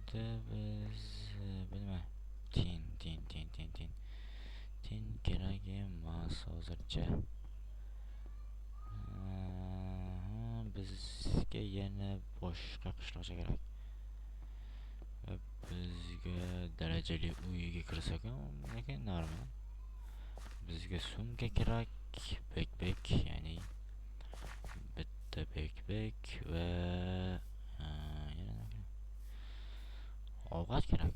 Endi biz bilma. Tin, tin, tin, tin, tin. Tin kerak emas hozircha. Bizga yana boshqa qishloqcha kerak. Va bizga darajali uyga kirsak ham, lekin normal. Bizga sumka kerak, backpack, ya'ni bitta backpack va yana nima kerak? Ovqat kerak.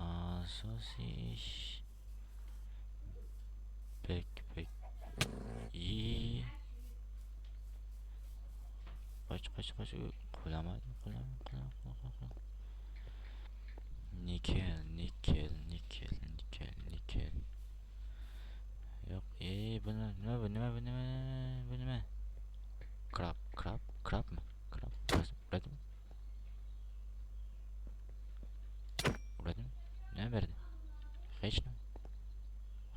Asosiy ish backpack. I qoch, qoch, qoch, qulama, qulama, qulama, qulama, qulama. Nikel, nikel, nikel, nikel, nikel. Yo'q, bu nima, bu nima, bu nima, bu nima? Krab, krab, krabmi? Krab, uradimi? Uradimi? Nima berdi? Hech nima.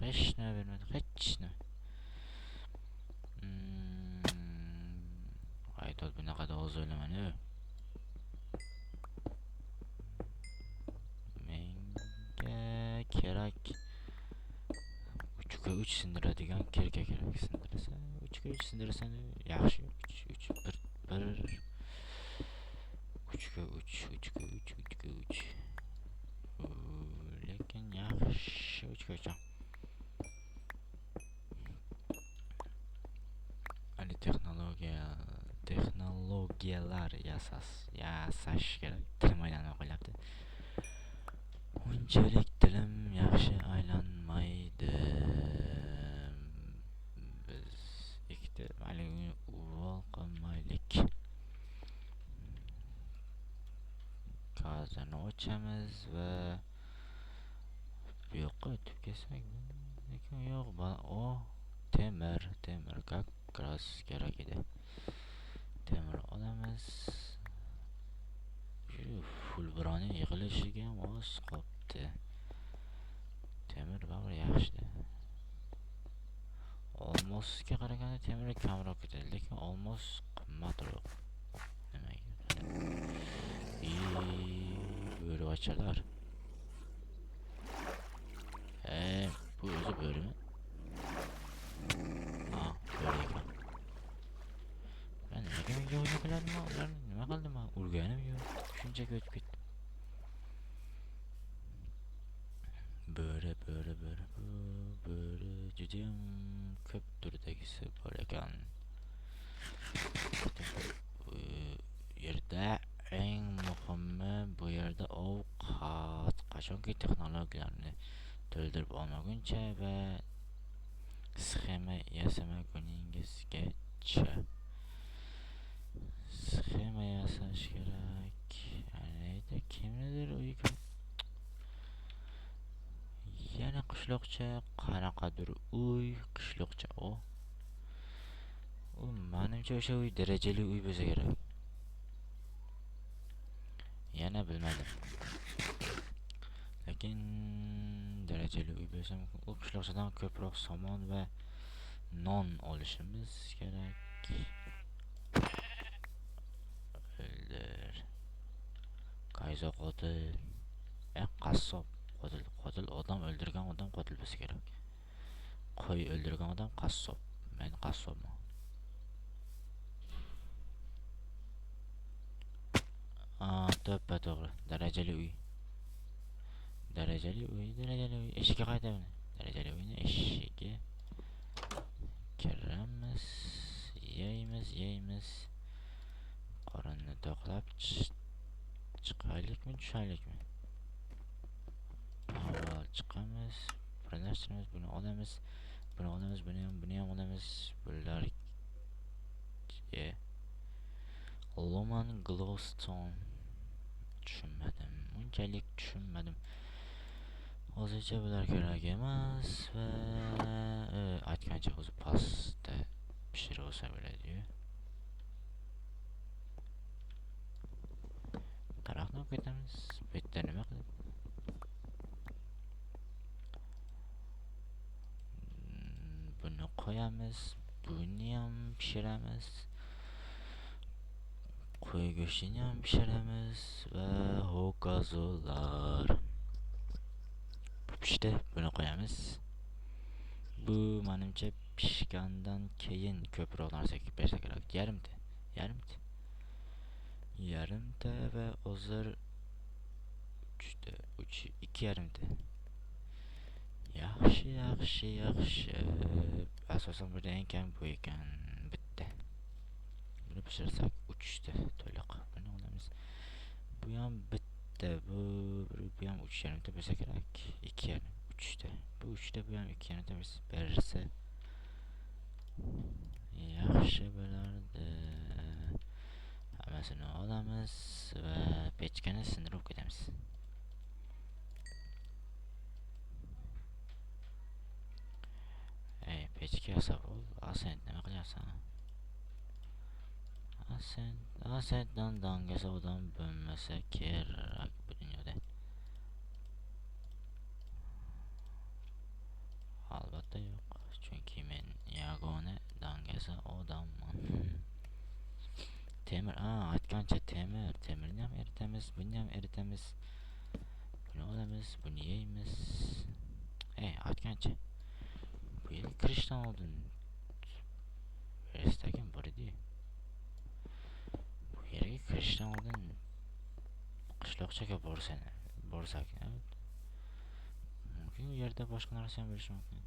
Hech nima bermadi, hech nima. Aytod bunaqada o'z o'ylamani. Menga kerak 3ga 3 sindiradigan kirka kerak. Sindirsa 3ga 3 sindirsan yaxshi. 3 3 1 1 3ga 3 3ga 3 3ga 3. Lekin yaxshi 3ga 3. Hali texnologiyalar yasash kerak. Tilim aylanmay qo'yapti. Unchalik tilim yaxshi aylanmaydi. Biz ikkita mayli uvol qilmaylik. Gazini ochamiz va bu yoqqa o'tib kelsak, lekin yo'q, o temir, temir как раз kerak edi. Temir olamiz. Shu fulbroni yig'ilishiga ham oz qolibdi. Temir baribir yaxshida. Olmosga qaraganda temir kamroq ketadi, lekin olmos qimmatroq. Nimaga? Bo'rivachalar. Bu o'zi bo'rimi? Ha, bo'ri ekan. Ben nimaga menga o'ynab qo'yadimi? Ular nima qildim man? Urganim yo'q. Shunchaki o'tib ketdim. Bo'ri, bo'ri, bo'ri, bu bo'ri judayam ko'p turdagisi bor ekan. Bu yerda eng muhimi bu yerda ovqat. Qachonki texnologiyalarni to'ldirib olmaguncha va sxema yasamaguningizgacha. Sxema yasash kerak. Neydi? Kimnidir uyi Yana qishloqcha, qanaqadir uy, qishloqcha. O. U menimcha o'sha uy darajali uy bo'lsa kerak. Yana bilmadim. Lekin darajali uy bo'lsa mumkin. U qishloqchadan ko'proq somon va non olishimiz kerak. O'ldir. Kayzo qotil. Qassob. Qotil, qotil odam o'ldirgan odam qotil bo'lsa kerak. Qo'y o'ldirgan odam qassob. Men qassobman. To'ppa to'g'ri. Darajali uy. Darajali uy, darajali uy. Eshigi qayda buni? Darajali uyni eshigi. Kiramiz, yeymiz, yeymiz. Qorinni to'qlab chiqaylikmi, tushaylikmi? Avval chiqamiz, birlashtiramiz, buni olamiz, buni olamiz, buni ham, buni ham olamiz. Bular Lumen Glowstone. Tushunmadim, unchalik tushunmadim. Hozircha bular kerak emas va aytgancha o'zi pasta pishirib olsa bo'ladi-yu. Daraxtni olib ketamiz. Bu yerda nima qilib? Buni qo'yamiz, buni ham pishiramiz. Qo'y go'shtini ham pishiramiz va hokazolar. Bu pishdi, buni qo'yamiz. Bu menimcha pishgandan keyin ko'proq narsa bersa kerak. Yarimta, yarimta. Yarimta va hozir 3ta, 3, 2 yarimta. Yaxshi, yaxshi, yaxshi. Asosan burada eng kam bu ekan, bitta. Buni pishirsak 3ta to'liq. Buni olamiz. Bu ham bitta, bu ham 3 yarimta bo'lsa kerak. 2 yarim, 3ta. Bu 3ta, bu ham 2 yarimta bersa yaxshi bo'lardi. Hammasini olamiz va pechkani sindirib ketamiz. Ey, pechka yasab ol. Asent nima qilyapsan? Asent, Asentdan dangasa odam bo'lmasa kerak bu dunyoda. Albatta yo'q, chunki men yagona dangasa odamman. Temir, aytgancha temir, temirni ham eritamiz, buni ham eritamiz. Buni olamiz, buni yeymiz. Ey, aytgancha bu yerga kirishdan oldin restakim bor edi. Bu yerga kirishdan oldin qishloqchaga borsak, mumkin u yerda boshqa narsa ham bo'lishi mumkin.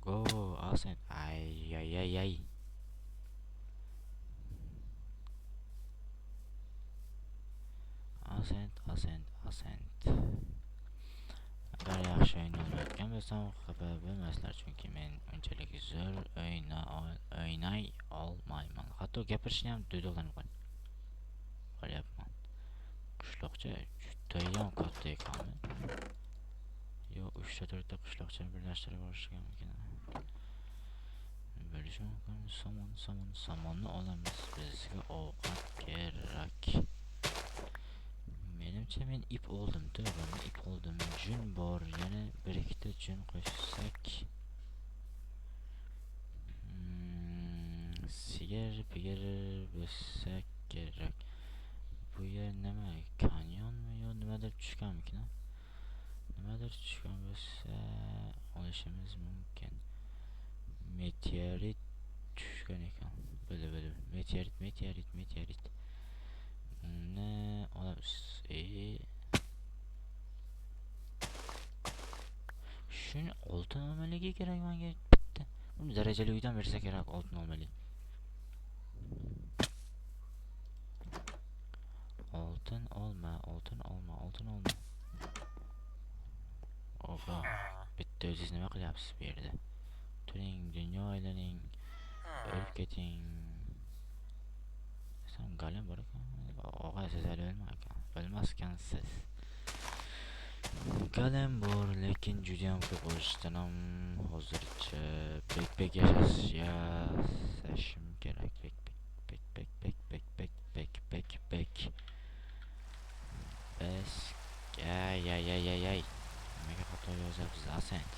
Go, Ascent. Ay, ay, ay, ay. Ascent, Ascent, Ascent. Agar yaxshi o'ynayotgan bo'lsam, xafa bo'lmaslar, chunki men unchalik zo'r o'ynay olmayman. Hatto gapirishni ham duduqlanib qolyapman. Qishloqcha judayam katta ekanmi? Yo, 3ta 4ta qishloqchani birlashtirib olishga mumkin. Bo'lishi mumkin. Somon, somon, somonni olamiz. Bizga ovqat kerak. Menimcha men ip oldim, to'g'ri, ip oldim. Jun bor, yana bir ikkita jun qo'shsak. Sigir, pigir bo'lsa kerak. Bu yer nima? Kanyonmi yo nimadir tushganmikin? Nimadir tushgan bo'lsa olishimiz mumkin. Meteorit tushgan ekan. Bo'ldi, bo'ldi. Meteorit, meteorit, meteorit. Buni olamiz. Shuni oltin olmaligi kerak menga bitta. Buni darajali uydan bersa kerak oltin olmali. Oltin olma, oltin olma, oltin olma. Opa, bitta o'zingiz nima qilyapsiz bu yerda? Turing, dunyo aylaning, o'lib keting. Sen golem bor ekan. Og'a, siz hali o'lmagan, o'lmaskansiz. Golem bor, lekin juda ham ko'p o'lishdan ham hozircha bek-bek yashashim kerak. Bek, bek, bek, bek, bek, bek, bek, bek, bek, bek. Bes. Ay, ay, ay, ay, ay. Nimaga xato yozyapsiz, Ascent?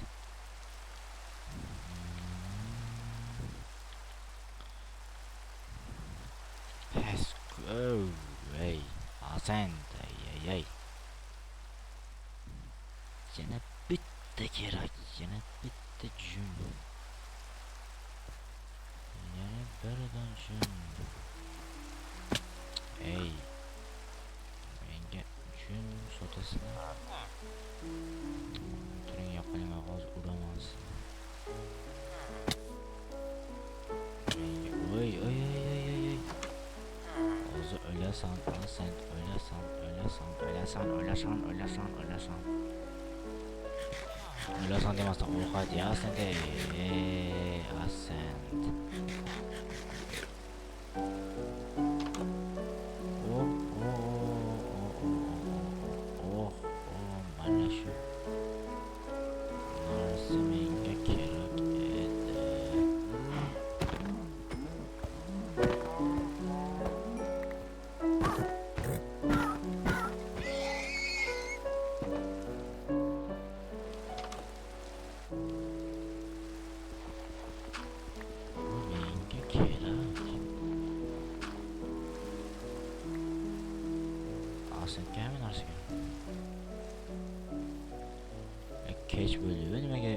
Let's go. Ey, Ascent, ay, ay, ay. Yana bitta kerak, yana bitta jun. Yana birdan jun. Ey. Menga jun sotasizlar. Turing, yo'qoling, hozir uraman sizni. Menga, oy, oy, oy, oy, oy, oy. Hozir o'lasan, Ascent, o'lasan, o'lasan, o'lasan, o'lasan, o'lasan, o'lasan. O'lasan demasdan ovqat yeyasan de. Ey, Ascent. Oh, oh, oh, oh, oh, oh, oh, mana shu narsa menga kerak edi. Bu menga kerak. Ancient hamma narsa kerak. Kech bo'ldi, nimaga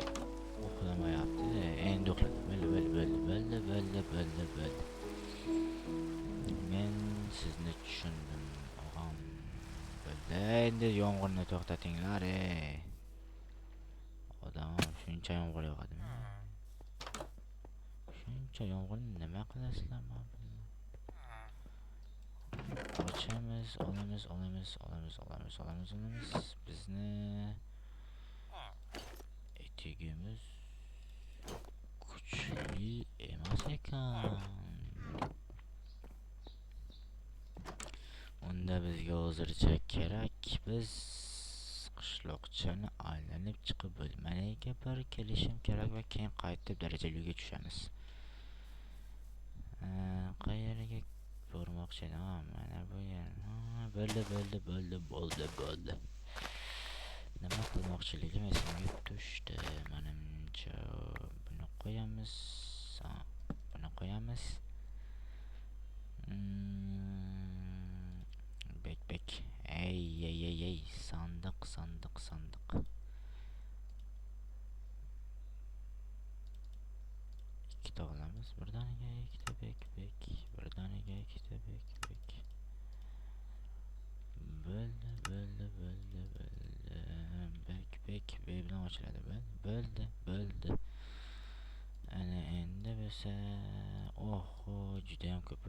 uxlamayapti? Endi uxladi. Bo'ldi, bo'ldi, bo'ldi, bo'ldi, bo'ldi, bo'ldi, bo'ldi. Men sizni tushundim, og'am. Bo'ldi, endi yomg'irni to'xtatinglar, ey. Odam shuncha yomg'ir yog'adimi? Shuncha yomg'irni nima qilasizlar mana buni? Ochamiz, olamiz, olamiz, olamiz, olamiz, olamiz, olamiz. Bizni etigimiz kuchli emas ekan. Unda bizga hozircha kerak. Biz qishloqchani aylanib chiqib bo'lmaniga bir kelishim kerak va keyin qaytib darajali uyga tushamiz. Qayerga bormoqchi edim? Ha, mana bu yer. Ha, bo'ldi, bo'ldi, bo'ldi, bo'ldi, bo'ldi. Nima qilmoqchiligim esimga tushdi. Menimcha buni qo'yamiz. Ha, buni qo'yamiz. Bek, bek. Ey, ey, ey, ey. Sandiq, sandiq, sandiq. Ikkita olamiz. Birdaniga ikkita bek, bek. Birdaniga ikkita bek, bek. Bo'ldi, bo'ldi, bo'ldi, bo'ldi. Bek, bek, B bilan ochiladi. Bo'ldi, bo'ldi, bo'ldi. Ana endi bo'lsa, oho, juda ham ko'p.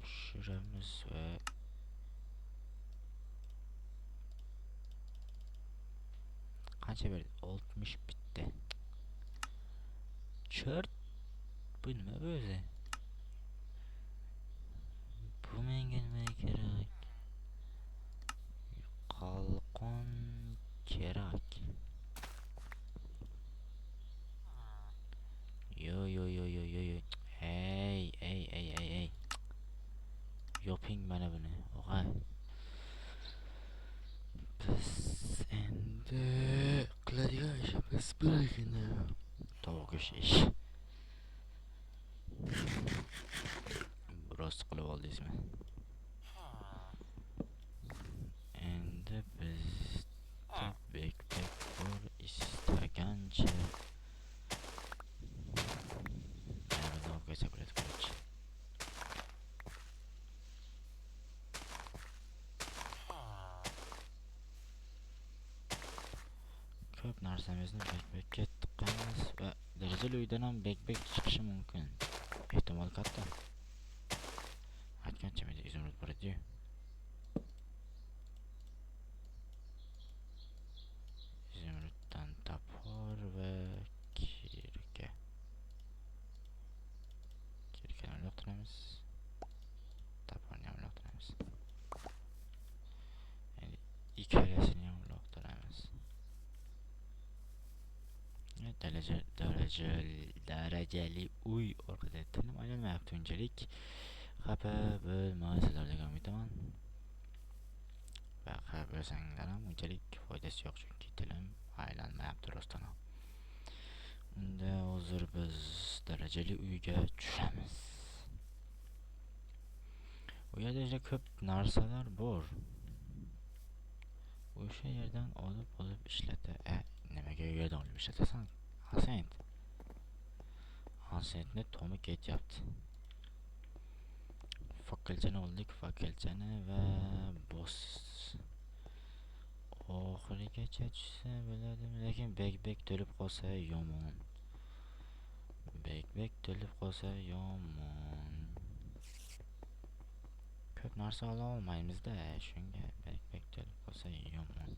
Tushiramiz va qancha berdi? 61. Chort, bu nima bu o'zi? Bu menga nima kerak? Qalqon kerak. Yo yo yo yo yo yo. Ey ey ey ey ey. Yoping mana buni, og'a. Biz endi qiladigan ishimiz birgina tovuq go'shti ish. Biroz qilib oldingizmi? Endi bizda bek-bek bor, istagancha. Mana buni olib qo'ysak bo'ladi, короче. Ko'p narsamizni bek-bekka tiqamiz va darajali uydan ham bek-bek chiqishi mumkin. Ehtimol katta. Aytgancha menda izumrud bor edi-yu. Izumruddan topor va kirka. Kirkani uloqtiramiz. Toporni ham uloqtiramiz. Endi ikkalasini ham uloqtiramiz. Darajali uy orqada tilim aylanmayapti unchalik. Xafa bo'lmaysizlar degan umiddaman. Va xafa bo'lsanglar ham unchalik foydasi yo'q, chunki tilim aylanmayapti rostdan ham. Unda hozir biz darajali uyga tushamiz. U yerda juda ko'p narsalar bor. O'sha yerdan olib olib ishlata. Nimaga u yerdan olib ishlatasan? Ancient. Ancientni tomi ketyapti. Fakkelchani oldik, fakkelchani va boss. Oxirigacha tushsa bo'ladimi? Lekin bek-bek to'lib qolsa yomon. Bek-bek to'lib qolsa yomon. Ko'p narsa ola olmaymiz-da, shunga bek-bek to'lib qolsa yomon.